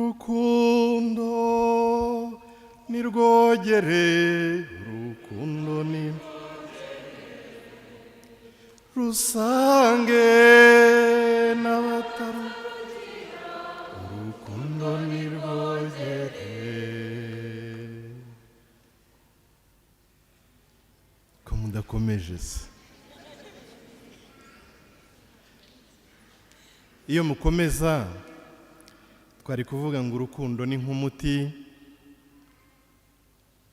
Urukundo ni rwogere, urukundo ni rusange n'abatari, urukundo ni rwogere. Ko mudakomeje se? Iyo mukomeza twari kuvuga ngo urukundo ni nk'umuti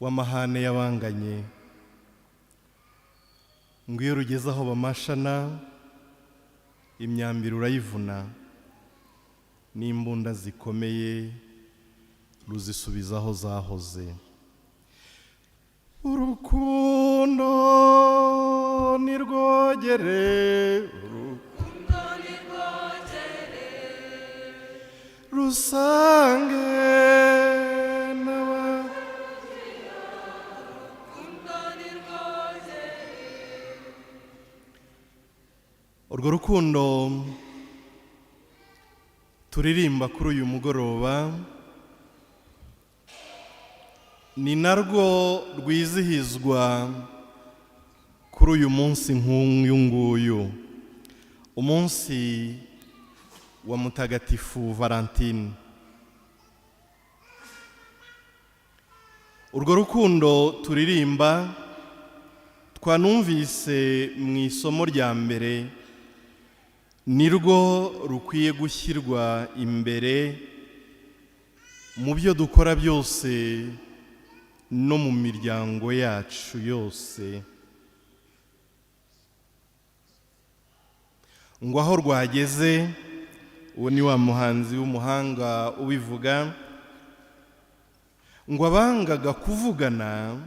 w'amahane y'abanganye, ngo iyo rugeze aho bamashana imyambiro urayivuna, n'imbunda zikomeye ruzisubiza aho zahoze. Urukundo ni rwogere, Urukundo ni rwogere, rusange n'aba urukundo ni rwogere. Urwo rukundo turirimba kuri uyu mugoroba ni narwo rwizihizwa kuri uyu munsi nk'uyu nguyu, umunsi wa Mutagatifu Valentine. Urwo rukundo turirimba twanumvise mu isomo rya mbere nirwo rukwiye gushyirwa imbere mu byo dukora byose no mu miryango yacu yose, ngo aho rwageze, uwo ni wa muhanzi w'umuhanga ubivuga, ngo abangaga kuvugana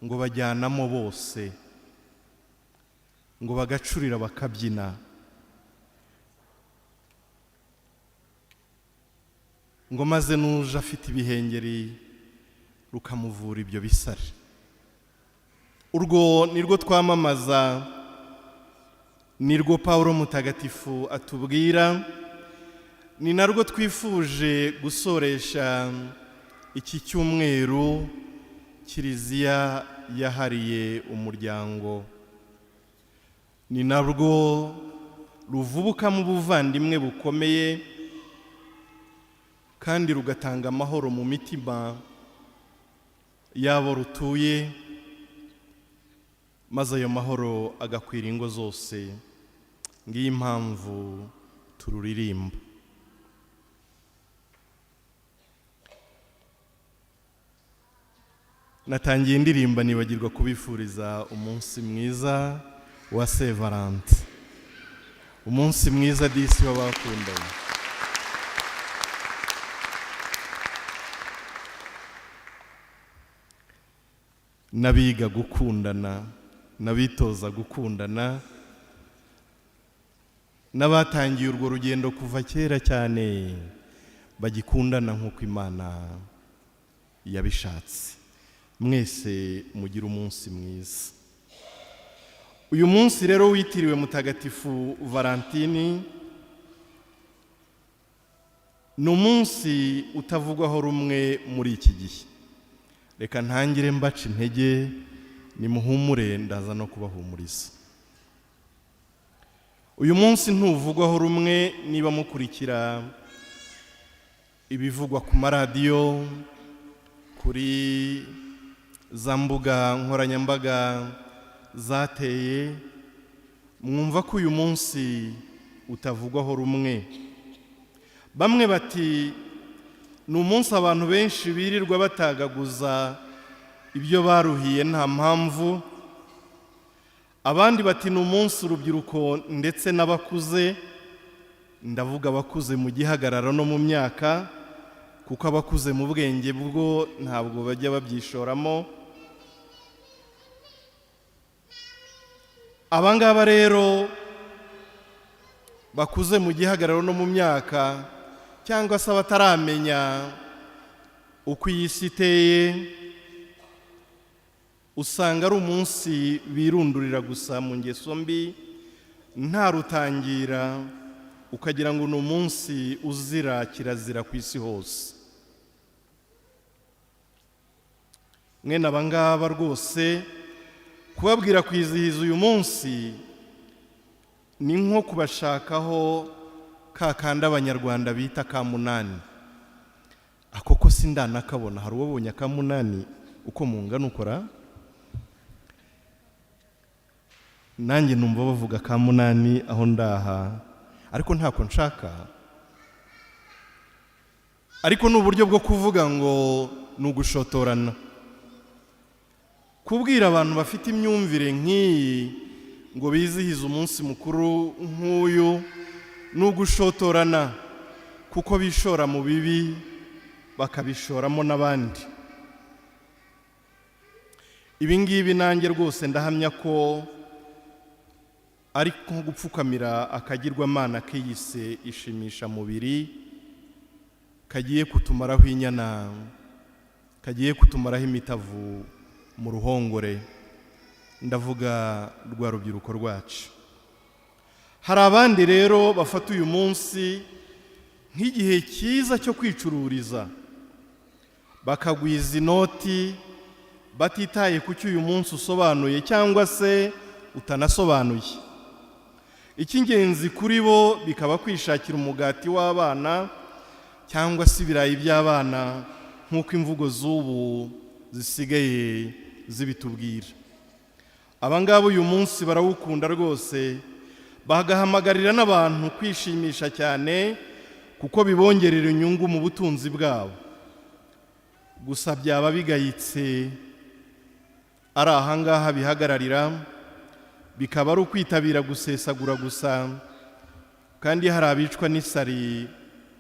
ngo bajyanamo bose, ngo bagacurira bakabyina, ngo maze n'uje afite ibihengeri rukamuvura ibyo bisare. Urwo nirwo twamamaza, nirwo Pawulo Mutagatifu atubwira, ni narwo twifuje gusoresha iki cyumweru Kiliziya yahariye umuryango. Ni narwo ruvubukamo ubuvandimwe bukomeye kandi rugatanga amahoro mu mitima y'abo rutuye, maze ayo mahoro agakwira ingo zose. Ngiyi impamvu tururirimba. Natangiye indirimba nibagirwa kubifuriza umunsi mwiza wa Saint Valentin, umunsi mwiza disi w'abakundanye. N'abiga gukundana, n'abitoza gukundana, n'abatangiye urwo rugendo kuva kera cyane bagikundana nk'uko Imana yabishatse. Mwese mugire umunsi mwiza. Uyu munsi rero witiriwe Mutagatifu Valentini ni umunsi utavugwaho rumwe muri iki gihe. Reka ntangire mbaca intege, nimuhumure ndaza no kubahumuriza. Uyu munsi ntuvugwaho rumwe niba mukurikira ibivugwa ku maradiyo, kuri za mbuga nkoranyambaga zateye, mwumva ko uyu munsi utavugwaho rumwe. Bamwe bati ni umunsi abantu benshi birirwa batagaguza ibyo baruhiye nta mpamvu. Abandi bati ni umunsi urubyiruko ndetse n'abakuze, ndavuga abakuze mu gihagararo no mu myaka, kuko abakuze mu bwenge bwo ntabwo bajya babyishoramo. Abangaba rero bakuze mu gihagararo no mu myaka, cyangwa se abataramenya uko iyi si iteye, usanga ari umunsi birundurira gusa mu ngeso mbi, nta rutangira, Ukagira ngo ni umunsi uzira kirazira ku isi hose. Mwene aba ngaba rwose, kubabwira kwizihiza uyu munsi ni nko kubashakaho ka kandi Abanyarwanda bita ka munani. Ako ko sindanakabona. Hari uwabonye akamunani uko mungana ukora? Nanjye numva bavuga ka munani aho ndaha, ariko ntako nshaka. Ariko ni uburyo bwo kuvuga ngo ni ugushotorana. Kubwira abantu bafite imyumvire nk'iyi ngo bizihize umunsi mukuru nk'uyu ni ugushotorana, kuko bishora mu bibi, bakabishoramo n'abandi. Ibi ngibi nanjye rwose ndahamya ko ari nko gupfukamira akagirwamana kiyise ishimishamubiri, kagiye kutumaraho inyana, kagiye kutumaraho imitavu mu ruhongore. Ndavuga rwa rubyiruko rwacu. Hari abandi rero bafata uyu munsi nk'igihe cyiza cyo kwicururiza, bakagwiza inoti batitaye ku cyo uyu munsi usobanuye cyangwa se utanasobanuye. Icy'ingenzi kuri bo bikaba kwishakira umugati w'abana cyangwa se ibirayi by'abana, nk'uko imvugo z'ubu zisigaye zibitubwira. Aba ngaba uyu munsi barawukunda rwose, bagahamagarira n'abantu kwishimisha cyane, kuko bibongerera inyungu mu butunzi bwabo. Gusa byaba bigayitse ari ahangaha bihagararira, bikaba ari ukwitabira gusesagura gusa, kandi hari abicwa n'isari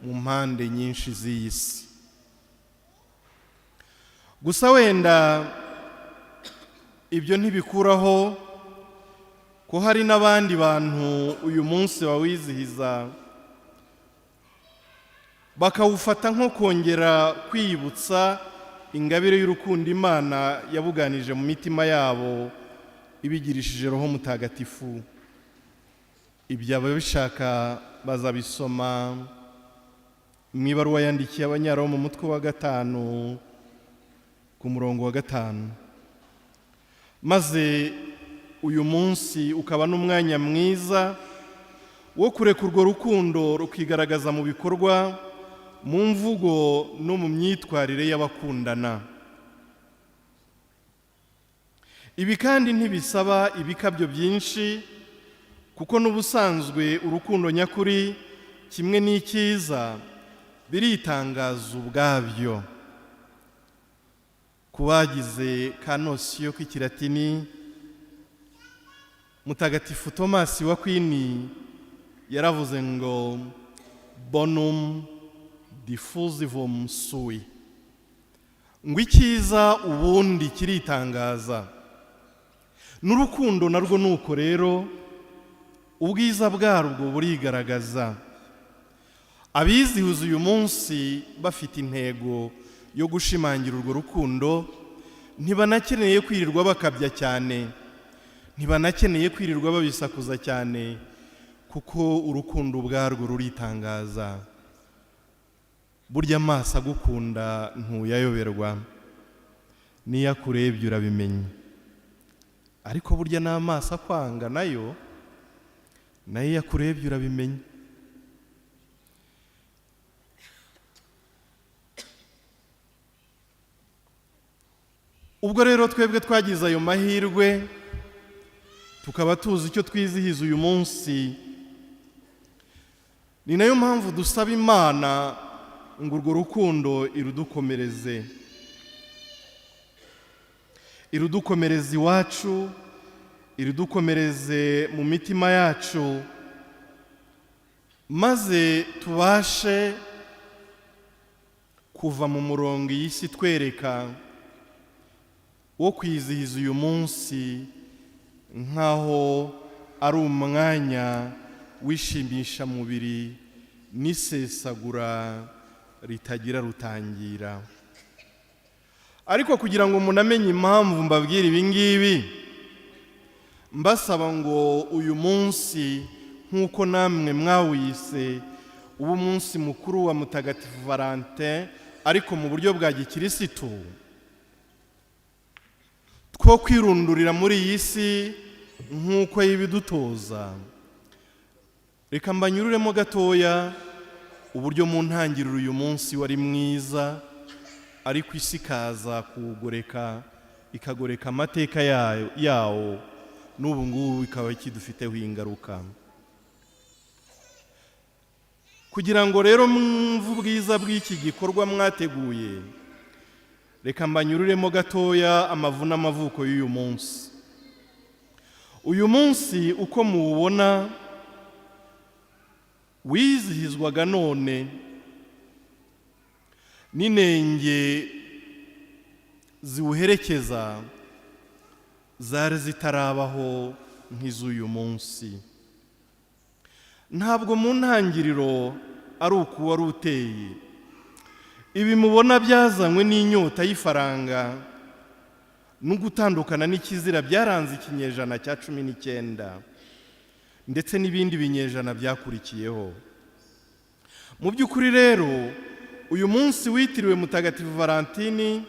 mu mpande nyinshi z'iyi si. Gusa wenda ibyo ntibikuraho ko hari n'abandi bantu uyu munsi bawizihiza, bakawufata nko kongera kwiyibutsa ingabire y'urukundo Imana yabuganije mu mitima yabo ibigirishije Roho Mutagatifu. Ibyo ababishaka bazabisoma mu ibaruwa yandikiye Abanyaroma mu mutwe wa 5, ku murongo wa 5. Maze uyu munsi ukaba n'umwanya mwiza wo kureka urwo rukundo rukigaragaza mu bikorwa, mu mvugo no mu myitwarire y'abakundana. Ibi kandi ntibisaba ibikabyo byinshi, kuko n'ubusanzwe urukundo nyakuri kimwe n'icyiza biritangaza ubwabyo. Ku bagize ka notion k'ikilatini, Mutagatifu Tomasi wa Kwini yaravuze ngo "bonum diffusivum sui", ngo icyiza ubundi kiritangaza. N'urukundo narwo ni uko rero, ubwiza bwarwo burigaragaza. Abizihiza uyu munsi bafite intego yo gushimangira urwo rukundo ntibanakeneye kwirirwa bakabya cyane, ntibanakeneye kwirirwa babisakuza cyane, kuko urukundo ubwarwo ruritangaza. Burya amaso agukunda ntuyayoberwa, n'iyo akurebye urabimenya. Ariko burya n'amaso akwanga nayo iyo akurebye urabimenya. Ubwo rero twebwe twagize ayo mahirwe, tukaba tuzi icyo twizihiza uyu munsi, ni nayo mpamvu dusaba Imana ngo urwo rukundo irudukomereze, irudukomereze iwacu, irudukomereze mu mitima yacu, maze tubashe kuva mu murongo iyi si twereka wo kwizihiza uyu munsi nk'aho ari umwanya w'ishimishamubiri n'isesagura ritagira rutangira. Ariko kugira ngo umuntu amenye impamvu mbabwira ibi ngibi, mbasaba ngo uyu munsi Nk'uko namwe mwawise uba umunsi mukuru wa Mutagatifu Valentin, ariko mu buryo bwa gikirisitu, two kwirundurira muri iyi si nk'uko yibidutoza. Reka mbanyururemo gatoya uburyo mu ntangiriro uyu munsi wari mwiza, ariko isi ikaza kuwugoreka, ikagoreka amateka yayo yawo, n'ubu ngubu ikaba ikidufiteho ingaruka. Kugira ngo rero mwumve ubwiza bw'iki gikorwa mwateguye, reka mbanyururemo gatoya amavu n'amavuko y'uyu munsi. Uyu munsi uko muwubona wizihizwaga none n'inenge ziwuherekeza zari zitarabaho nk'iz'uyu munsi. Ntabwo mu ntangiriro ari uku wari uteye. Ibi mubona byazanywe n'inyota y'ifaranga no gutandukana n'ikizira byaranze ikinyejana cya 19 ndetse n'ibindi binyejana byakurikiyeho. Mu by'ukuri rero, uyu munsi witiriwe Mutagatifu Valentini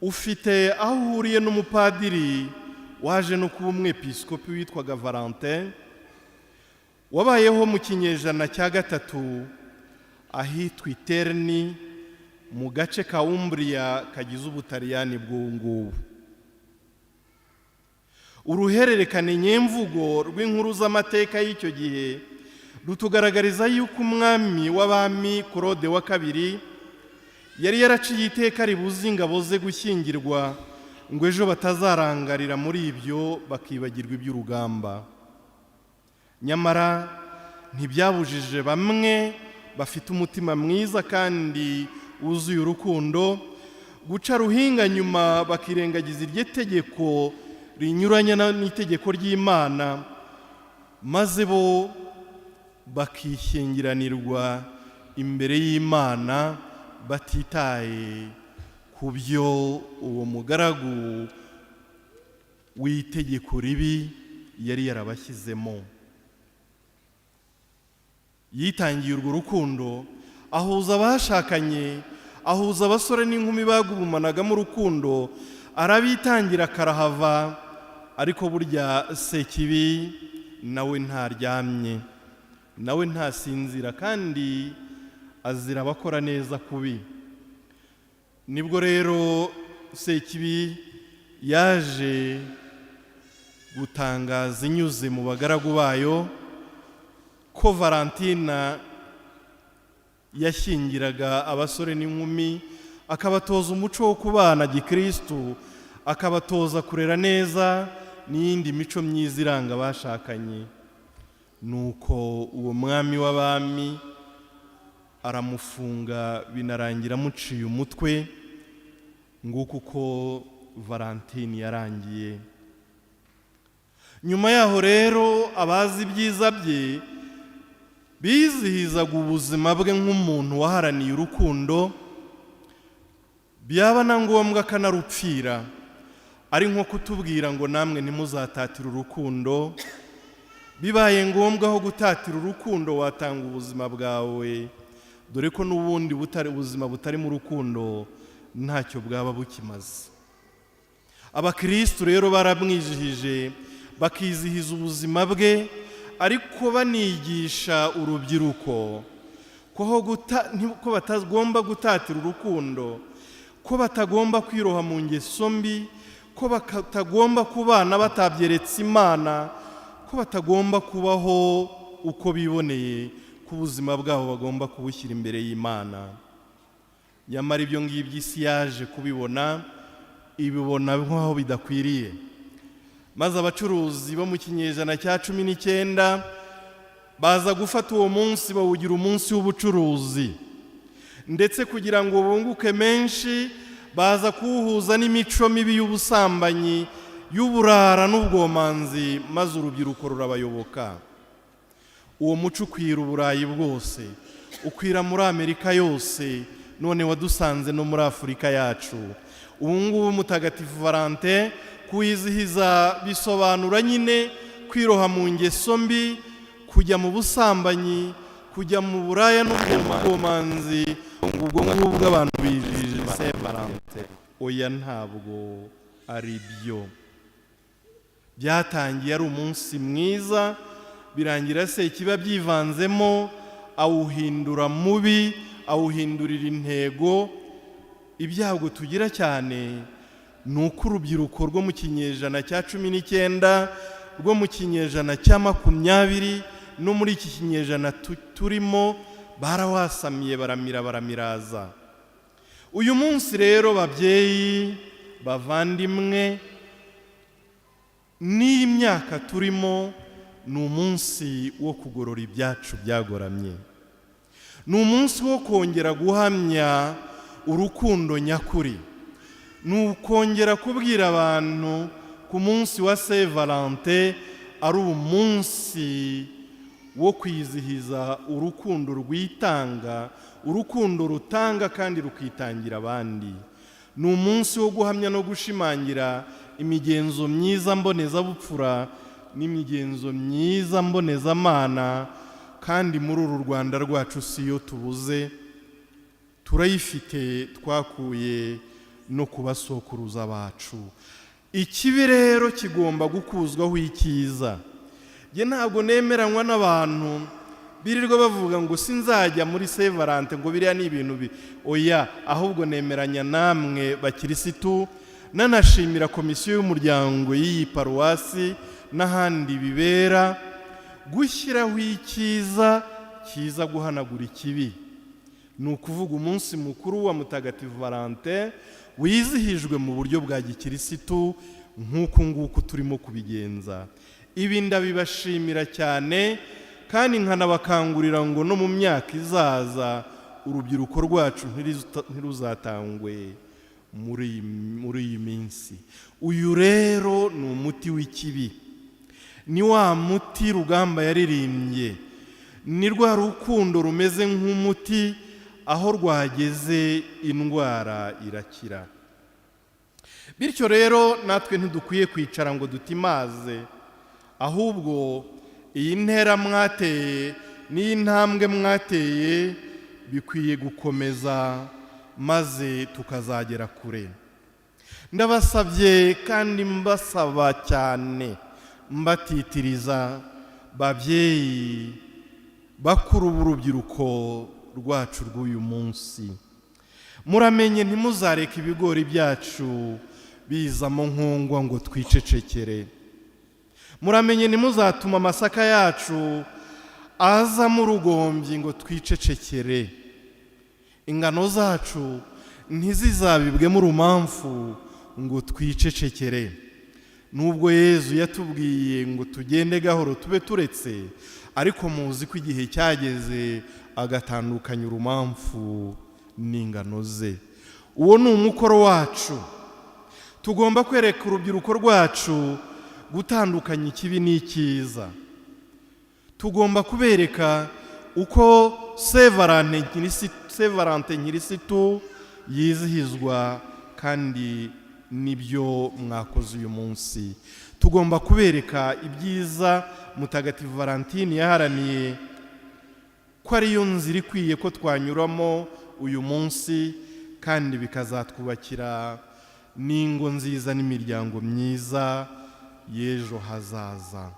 ufite aho uhuriye n'umupadiri waje no kuba umwepiskopi witwaga Valentin, wabayeho mu kinyejana cya 3 ahitwa i Terni, mu gace ka Umbria kagize Ubutaliyani bw'ubu ngubu. Uruhererekane nyemvugo rw'inkuru z'amateka y'icyo gihe rutugaragariza yuko umwami w'abami Claude wa II yari yaraciye iteka ribuza ingabo ze gushyingirwa, ngo ejo batazarangarira muri ibyo bakibagirwa iby'urugamba. Nyamara ntibyabujije bamwe bafite umutima mwiza kandi wuzuye urukundo guca ruhinga nyuma, bakirengagiza iryo tegeko rinyuranye n'itegeko ry'Imana, maze bo bakishyingiranirwa imbere y'Imana batitaye ku byo uwo mugaragu w'itegeko ribi yari yarabashyizemo. Yitangiye urwo rukundo, ahuza abashakanye, ahuza abasore n'inkumi bagurumanagamo urukundo, arabitangira akarahava. Ariko burya Sekibi nawe ntaryamye, nawe ntasinzira, kandi azira abakora neza kubi. Nibwo rero Sekibi yaje gutangaza inyuze mu bagaragu bayo ko Valentina yashyingiraga abasore n'inkumi, akabatoza umuco wo kubana gikirisitu, akabatoza kurera neza n'iyindi mico myiza iranga abashakanye. Nuko uwo mwami w'abami aramufunga, binarangira amuciye umutwe. Nguko uko Valentine yarangiye. Nyuma yaho rero, abazi ibyiza bye bizihizaga ubuzima bwe nk'umuntu waharaniye urukundo, byaba na ngombwa akanarupfira, ari nko kutubwira ngo namwe ntimuzatatire urukundo, bibaye ngombwa aho gutatira urukundo watanga ubuzima bwawe, dore ko n'ubundi butari ubuzima butarimo urukundo ntacyo bwaba bukimaze. Abakirisitu rero baramwijihije, bakizihiza ubuzima bwe, ariko banigisha urubyiruko ko batagomba gutatira urukundo, ko batagomba kwiroha mu ngeso mbi, ko batagomba kubana batabyeretse Imana, ko batagomba kubaho uko biboneye, ko ubuzima bwabo bagomba kubushyira imbere y'Imana. Nyamara ibyo ngibyo isi yaje kubibona, ibibona nk'aho bidakwiriye, maze abacuruzi bo mu kinyejana cya 19 baza gufata uwo munsi bawugira umunsi w'ubucuruzi, ndetse kugira ngo bunguke menshi baza kuwuhuza n'imico mibi y'ubusambanyi, y'uburara n'ubwomanzi, maze urubyiruko rurabayoboka. Uwo muco ukwira Uburayi bwose, ukwira muri Amerika yose, none wadusanze no muri Afurika yacu. Ubu ngubu Mutagatifu Valentin kuwizihiza bisobanura nyine kwiroha mu ngeso mbi, Kujya mu busambanyi, kujya mu buraya n'ubwomanzi, ngo ubwo ngubwo abantu bijije Saint Valentin. Oya, ntabwo ari byo. Byatangiye ari umunsi mwiza, birangira se kiba byivanzemo, awuhindura mubi, awuhindurira intego. Ibyago tugira cyane ni uko urubyiruko rwo mu kinyejana cya 19, rwo mu kinyejana cya 20, no muri iki kinyejana turimo, barawasamiye, baramira, baramiraza. Uyu munsi rero, babyeyi, bavandimwe, n'iyi myaka turimo ni umunsi wo kugorora ibyacu byagoramye, ni umunsi wo kongera guhamya urukundo nyakuri, ni ukongera kubwira abantu ku munsi wa Saint Valentin ari umunsi wo kwizihiza urukundo rwitanga, urukundo rutanga kandi rukitangira abandi. Ni umunsi wo guhamya no gushimangira imigenzo myiza mbonezabupfura n'imigenzo myiza mbonezamana. Kandi muri uru Rwanda rwacu si yo tubuze, turayifite, twakuye no ku basokuruza bacu. Ikibi rero kigomba gukuzwaho icyiza. Njye ntabwo nemeranywa n'abantu birirwa bavuga ngo sinzajya muri Saint Valentin, ngo biriya ni ibintu bi oya. Ahubwo nemeranya namwe bakirisitu, nanashimira komisiyo y'umuryango y'iyi paruwasi n'ahandi bibera, gushyiraho icyiza kiza guhanagura ikibi. Ni ukuvuga umunsi mukuru wa Mutagatifu Valentin wizihijwe mu buryo bwa gikirisitu nk'uku nguku turimo kubigenza. Ibi ndabibashimira cyane, kandi nkanabakangurira ngo no mu myaka izaza urubyiruko rwacu ntiruzatangwe muri iyi minsi. Uyu rero ni umuti w'ikibi, ni wa muti Rugamba yaririmbye, ni rwa rukundo rumeze nk'umuti, aho rwageze indwara irakira. Bityo rero natwe ntidukwiye kwicara ngo dutimaze, ahubwo iyi ntera mwateye n'iyi ntambwe mwateye bikwiye gukomeza, maze tukazagera kure. Ndabasabye kandi mbasaba cyane, mbatitiriza, babyeyi bakuru b'urubyiruko rwacu rw'uyu munsi, muramenye ntimuzareke ibigori byacu bizamo nkongwa ngo twicecekere. Muramenye ntimuzatuma amasaka yacu azamo urugombyi ngo twicecekere. Ingano zacu ntizizabibwemo urumamfu ngo twicecekere. Nubwo Yezu yatubwiye ngo tugende gahoro, tube turetse, ariko muzi ko igihe cyageze agatandukanya urumamfu n'ingano ze. Uwo ni umukoro wacu. Tugomba kwereka urubyiruko rwacu gutandukanya ikibi n'icyiza. Tugomba kubereka uko Saint Valentin nkirisitu yizihizwa, kandi nibyo mwakoze uyu munsi. Tugomba kubereka ibyiza Mutagatifu Valentine yaharaniye, ko ariyo nzira ikwiye ko twanyuramo uyu munsi, kandi bikazatwubakira n'ingo nziza n'imiryango myiza y'ejo hazaza.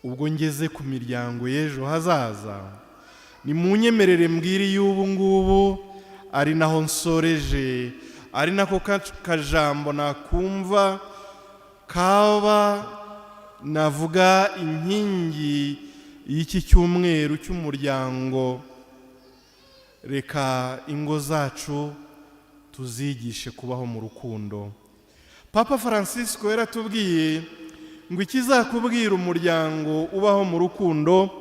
Ubwo ngeze ku miryango y'ejo hazaza, ni munyemerere mbwire y'ubu ngubu, ari naho nsoreje, ari nako kajambo nakumva kaba navuga inkingi y'iki cyumweru cy'umuryango. Reka ingo zacu tuzigishe kubaho mu rukundo. Papa Francisco yaratubwiye ngo ikizakubwira umuryango ubaho mu rukundo,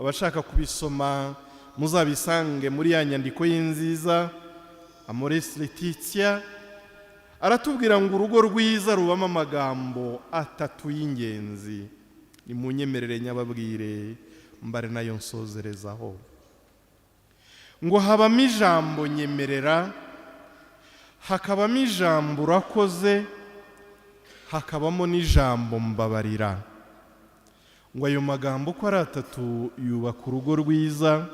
abashaka kubisoma muzabisange muri ya nyandiko ye nziza Amoris Laetitia, aratubwira ngo urugo rwiza rubamo amagambo atatu y'ingenzi. Ni munyemerere nyababwire, mbare nayo nsozerezaho. Ngo habamo ijambo "nyemerera", hakabamo ijambo "urakoze", hakabamo n'ijambo "mbabarira". Ngo ayo magambo uko ari atatu yubaka urugo rwiza,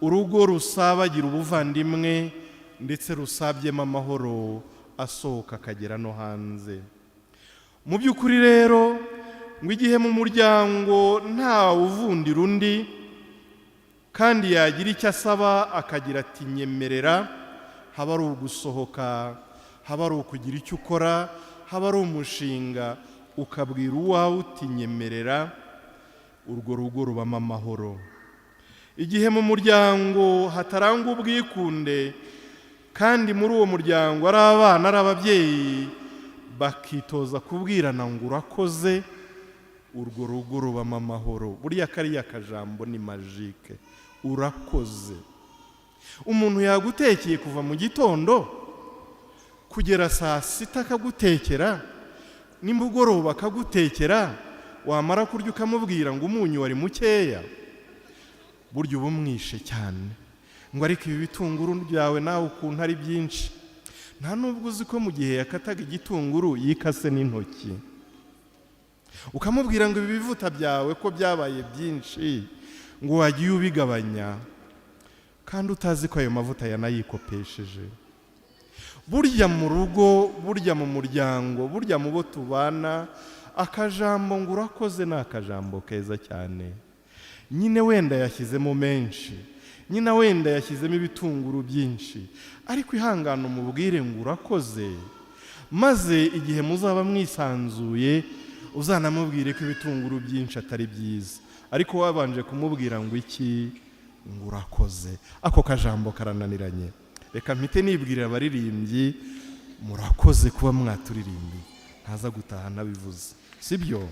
urugo rusabagira ubuvandimwe ndetse rusabyemo amahoro asohoka akagera no hanze. Mu by'ukuri rero, ngo igihe mu muryango ntawe uvundira undi, kandi yagira icyo asaba akagira ati "Nyemerera", haba ari ugusohoka, haba ari ukugira icyo ukora, haba ari umushinga, ukabwira uwawe uti "Nyemerera", urwo rugo rubamo amahoro. Igihe mu muryango hatarangwa ubwikunde, kandi muri uwo muryango ari abana, ari ababyeyi, bakitoza kubwirana ngo "Urakoze", urwo rugo rubamo amahoro. Buriya kariya kajambo ni magique, "Urakoze". Umuntu yagutekeye kuva mu gitondo kugera saa sita, akagutekera nimugoroba, akagutekera, wamara kurya ukamubwira ngo umunyu wari mukeya. Burya uba umwishe cyane. Ngo "Ariko ibi bitunguru byawe nawe ukuntu ari byinshi!" Nta nubwo uzi ko mu gihe yakataga igitunguru yikase n'intoki. Ukamubwira ngo "Ibi bivuta byawe ko byabaye byinshi", ngo "Wagiye ubigabanya", kandi utazi ko ayo mavuta yanayikopesheje. Burya mu rugo, burya mu muryango, burya mu bo tubana, akajambo ngo "Urakoze" ni akajambo keza cyane. Nyine wenda yashyizemo menshi, nyine wenda yashyizemo ibitunguru byinshi, ariko ihangane umubwire ngo "Urakoze", maze igihe muzaba mwisanzuye uzanamubwire ko ibitunguru byinshi atari byiza, ariko wabanje kumubwira ngo iki? Ngo "Urakoze". Ako kajambo karananiranye. Reka mpite nibwirira abaririmbyi: murakoze kuba mwaturirimbiye. Ntaza gutaha ntabivuze, sibyo?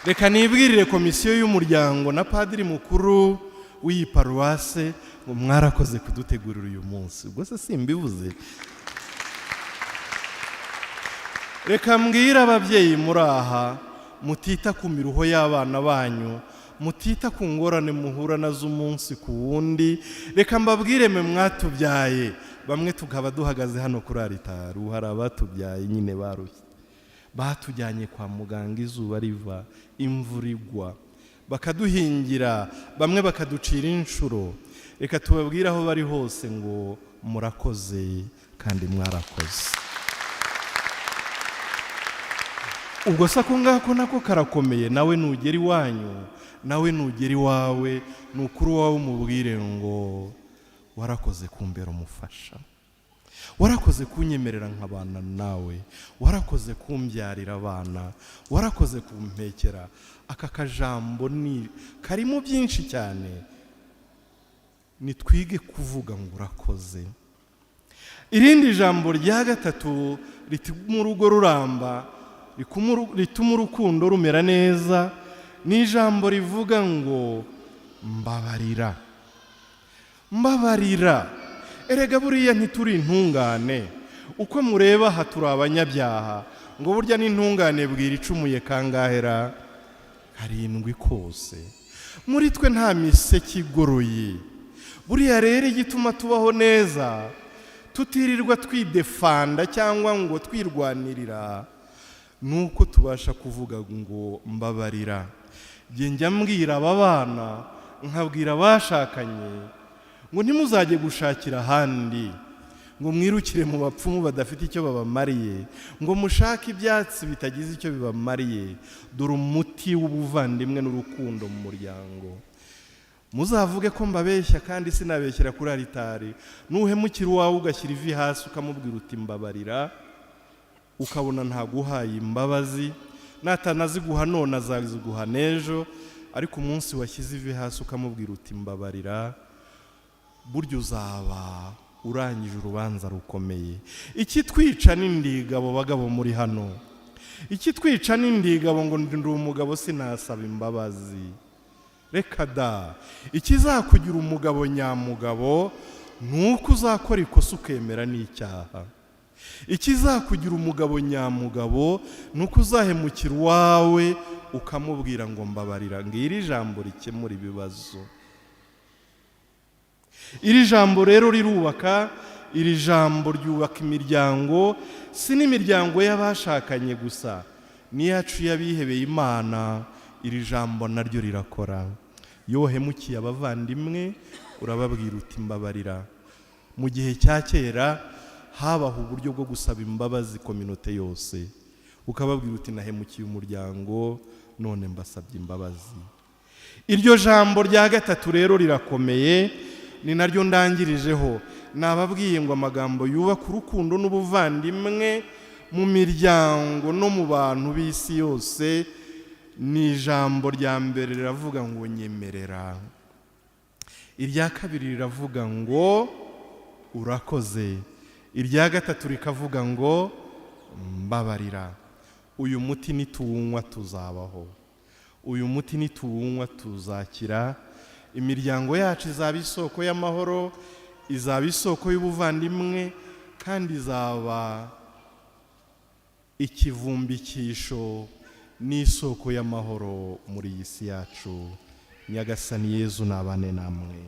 Reka nibwirire komisiyo y'umuryango na padiri mukuru w'iyi paruwase ngo mwarakoze kudutegurira uyu munsi. Ubwo se simbivuze? Reka mbwire ababyeyi muri aha mutita ku miruho y'abana banyu, mutita ku ngorane muhura nazo umunsi ku wundi. Reka mbabwire mwe mwatubyaye, bamwe tukaba duhagaze hano kuri aritari. Hari abatubyaye nyine barushye, batujyanye kwa muganga izuba riva, imvura igwa, bakaduhingira, bamwe bakaducira inshuro. Reka tubabwire aho bari hose ngo murakoze kandi mwarakoze. Ubwo se ako ngako nako karakomeye. Nawe nugera iwanyu, nawe nugera iwawe, ni ukuri uwawe umubwire ngo "Warakoze kumbera umufasha, warakoze kunyemerera nkabana nawe, warakoze kumbyarira abana, warakoze kumpekera." Aka kajambo ni karimo byinshi cyane. Nitwige kuvuga ngo "Urakoze". Irindi jambo rya gatatu rituma urugo ruramba, rituma urukundo rumera neza, ni ijambo rivuga ngo "Mbabarira". Mbabarira. Erega buriya ntituri intungane. Uko mureba aha turi abanyabyaha. Ngo burya n'intungane bwira icumuye kangahera? Karindwi kose. Muri twe nta miseke igoroye. Buriya rero igituma tubaho neza, tutirirwa twidefanda cyangwa ngo twirwanirira, ni uko tubasha kuvuga ngo "Mbabarira". Njya mbwira aba bana, nkabwira abashakanye ngo ntimuzajye gushakira ahandi, ngo mwirukire mu bapfumu badafite icyo babamariye, ngo mushake ibyatsi bitagize icyo bibamariye. Dore umuti w'ubuvandimwe n'urukundo mu muryango. Muzavuge ko mbabeshya, kandi sinabeshyera kuri aritari. Nuhemukira uwawe, ugashyira ivi hasi ukamubwira uti "Mbabarira", ukabona ntaguhaye imbabazi, natanaziguha none azaziguha n'ejo, ariko umunsi washyize ivi hasi ukamubwira uti "Mbabarira", burya uzaba urangije urubanza rukomeye. Ikitwica n'indigabo, bagabo muri hano, ikitwica n'indigabo, ngo ndi umugabo sinasaba imbabazi. Reka da! Ikizakugira umugabo nyamugabo ni uko uzakora ikosa ukemera n'icyaha. Ikizakugira umugabo nyamugabo ni uko uzahemukira uwawe ukamubwira ngo "Mbabarira". Ngiri ijambo rikemura ibibazo. Iri jambo rero rirubaka, iri jambo ryubaka imiryango, si n'imiryango y'abashakanye gusa. N'iyacu y'abihebeye Imana, iri jambo naryo rirakora. Iyo wahemukiye abavandimwe, urababwira uti: "Mbabarira." Mu gihe cya kera habaho uburyo bwo gusaba imbabazi communauté yose, ukababwira uti: "Nahemukiye umuryango, none mbasabye imbabazi." Iryo jambo rya gatatu rero rirakomeye, ni naryo ndangirijeho. Nababwiye ngo amagambo yubaka urukundo n'ubuvandimwe mu miryango no mu bantu b'isi yose ni ijambo rya mbere riravuga ngo: "Nyemerera." Irya kabiri riravuga ngo: "Urakoze." Irya gatatu rikavuga ngo: "Mbabarira." Uyu muti nituwunywa tuzabaho, uyu muti nituwunywa tuzakira. Imiryango yacu izaba isoko y'amahoro, izaba isoko y'ubuvandimwe, kandi izaba ikivumbikisho n'isoko y'amahoro muri iyi si yacu. Nyagasani Yezu nabane namwe.